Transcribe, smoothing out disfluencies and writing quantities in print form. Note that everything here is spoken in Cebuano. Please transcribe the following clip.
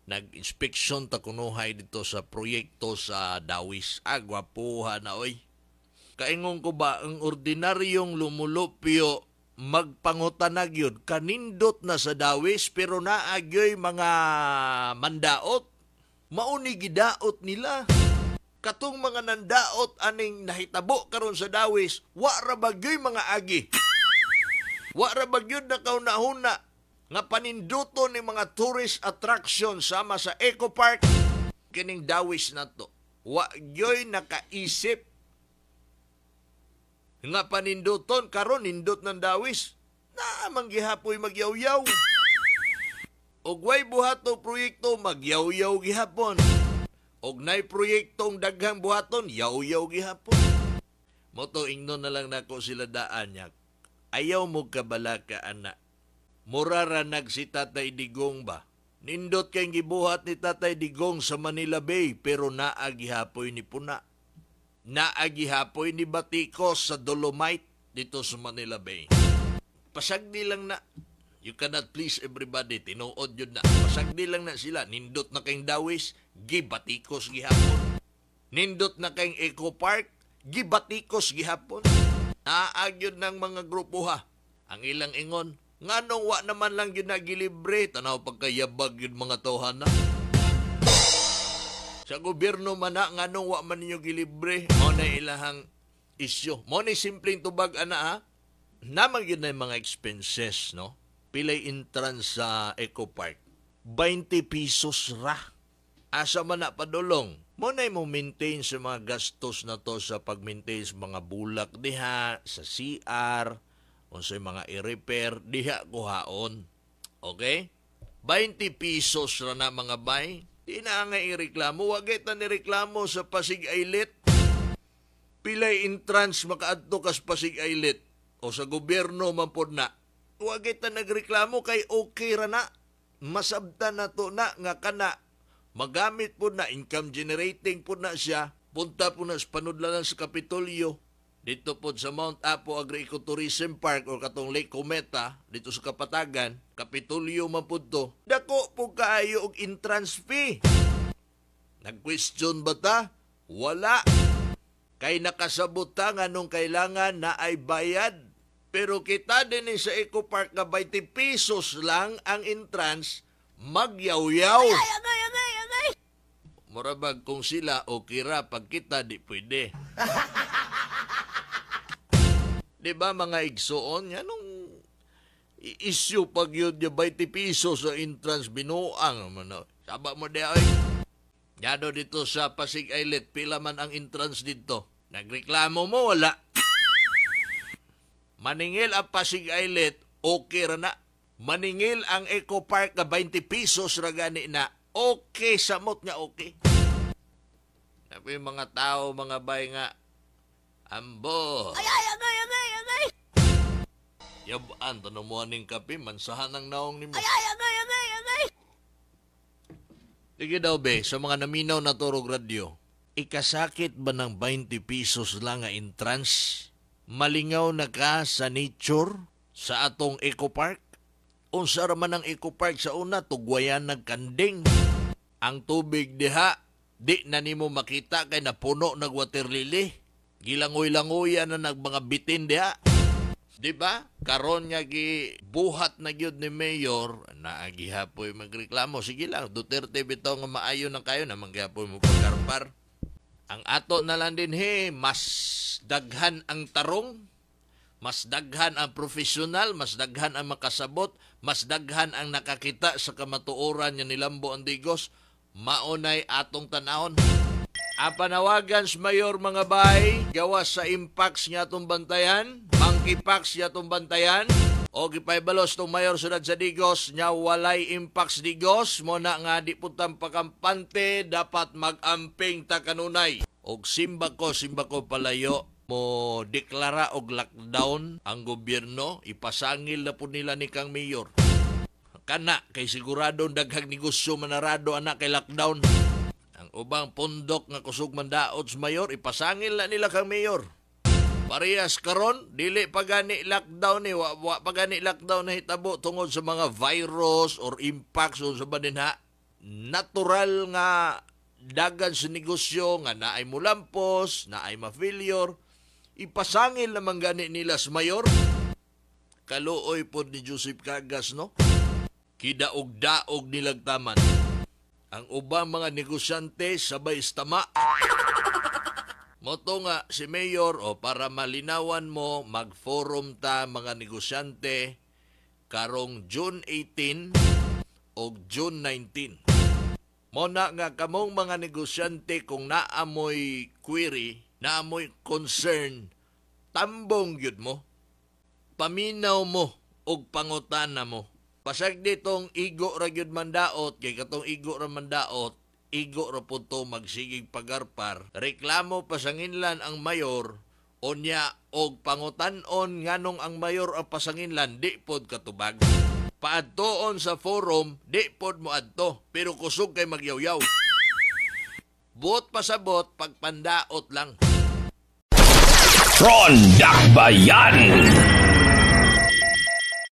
Nag-inspection ta kunuhay dito sa proyekto sa Dawis. Ah, gwapuha na oy. Kaingon ko ba, ang ordinaryong lumulupyo magpangutanag yun, kanindot na sa Dawis pero naagyoy mga mandaot. Mauni gidaot nila. Katong mga nandaot aning nahitabo karon sa Dawis, wa ra bagyoy mga agi. Wa ra bagyod na kauna-huna nga paninduto ni mga tourist attraction sama sa Eco Park kining Dawis na to. Wa gyoy nakaisip nga paninduton karon nindot ng Dawis. Naa man gihapoy magyawyaw. Og way buhato proyekto, magyawyaw gihapon. Og nay proyektong daghang buhaton, yaw-yaw gihapon. Moto ingnon na lang nako sila daan niya. Ayaw mo kabalaka ana. Mura ra nag si Tatay Digong ba? Nindot kay gibuhat ni Tatay Digong sa Manila Bay pero naa gihapoy ni Puna. Naa gihapoy ni Batikos sa Dolomite dito sa Manila Bay. Pasagdi lang na. You cannot please everybody. Tinuod yun na. Pasagdi lang na sila. Nindot na kayong Dawis, gibatikos gihapon. Nindot na kayong Eco Park, gibatikos gihapon. Naagyod ng mga grupo ha. Ang ilang ingon, nganong wa naman lang yun nagilibre, tanaw pagkayabag yun mga tawhana. Sa gobyerno man na, nganong wa man ninyo gilibre, mao na ilahang isyo. Mao na simpleng tubag ana ha. Namang yun na yung mga expenses, no? Pilay entrance sa Eco Park. 20 pesos ra. Asa man na padulong. Mo na mo maintain sa mga gastos na to sa pag-maintain sa mga bulak diha, sa CR, unsay mga i-repair, diha kuhaon. Okay? 20 pesos ra na mga bay. Di na nga ireklamo. Wa ta nireklamo sa Pasig Islet. Pilay entrance makaadto kas Pasig Islet o sa gobyerno man pod na. Wa ta nagreklamo kay okay ra na. Masabtan na to na nga kana magamit po na income generating po na siya. Punta po na sa panudlanan sa Kapitolyo. Dito po sa Mount Apo Agri-Ecotourism Park o katong Lake Cometa, dito sa Kapatagan, Kapitolyo man po to. Dako po kaayo og entrance fee. Nag-question ba ta? Wala. Kay nakasabot ta nga nung kailangan na ay bayad. Pero kita din sa Eco Park nga 20 pesos lang ang entrance, magyawyaw. Agay, agay, agay! Murabag kung sila okay ra, pag kita di pwede. Di ba mga igsoon, anong issue pag yun yung 20 pesos sa entrance binuang man. Saba mo di ay. Yado dito sa Pasig Islet, pila man ang entrance dito. Nagreklamo mo, wala. Maningil ang Pasig Islet, okay ra na. Maningil ang Eco Park na 20 pesos ra gani na. Okay, samot nga okay. Napo yung mga tao, mga bay nga, ambo. Ay, ay, agay, agay, agay! Yabaan, tanong mo aning kape, mansahan ang naong nimo. Ay, ay, agay, agay, agay! Sige daw be, sa mga naminaw na turog radyo, ikasakit ba ng 20 pesos lang nga entrance? Malingaw na ka sa nature sa atong Eco Park? Unsa ra man ang Eco Park sa una, tugwayan nagkanding. Ang tubig diha, di na nimo makita kay napuno nag water lily. Gilangoy-langoyan na nag mga bitin diha. Di ba? Karon nga gibuhat na gyud ni Mayor, naagihapoy magreklamo. Sige lang, Duterte bitaw nga maayo na kayo na manggihapoy mo pagkarpar. Ang ato na lang din he, mas daghan ang tarong, mas daghan ang profesional, mas daghan ang makasabot, mas daghan ang nakakita sa kamatuoran nga nilambo ang Digos, maunay atong tanahon. Ang panawagan sa Mayor mga bay, gawas sa impacts nga atong bantayan, monkeypox nga atong bantayan, o gipaybalos tong Mayor sudad sa Digos, nya walay impacts Digos, mo na nga di putang pakampante, dapat mag-amping ta kanunay. Og simba ko palayo, mo deklara og lockdown ang gobyerno, ipasangil na po nila ni kang Mayor. Kana, kay siguradong daghang negosyo manarado anak kay lockdown. Ang ubang pundok nga kusog mandaot sa mayor, ipasangil na nila kang mayor. Parehas karon, dili pa gani lockdown ni, wa pa gani lockdown na hitabo tungod sa mga virus or impacts o sa badinha. Natural nga dagan sa negosyo nga naay mulampos, naay ma-failure, ipasangil naman gani nila sa mayor. Kaluoy pod ni Joseph Cagas, no? Kidaog-daog nilag taman. Ang ubang mga negosyante sabay stama. Moto nga si Mayor, o para malinawan mo, mag-forum ta mga negosyante karong June 18 o June 19. Mona nga kamong mga negosyante, kung naamoy query, naamoy concern, tambong gyud mo. Paminaw mo og pangutana mo. Pasag ditong igo ra gyud mandaot, kay katong igo ra mandaot, igo ra pud to magsigig pagarpar. Reklamo pasanginlan ang mayor, unya og pangutan-on nganong ang mayor ang pasanginlan, di pod katubag. Paadtoon sa forum, di pod mo adto, pero kusog kay magyawyaw. Buot pasabot, pagpandaot lang. Ronda Bayan.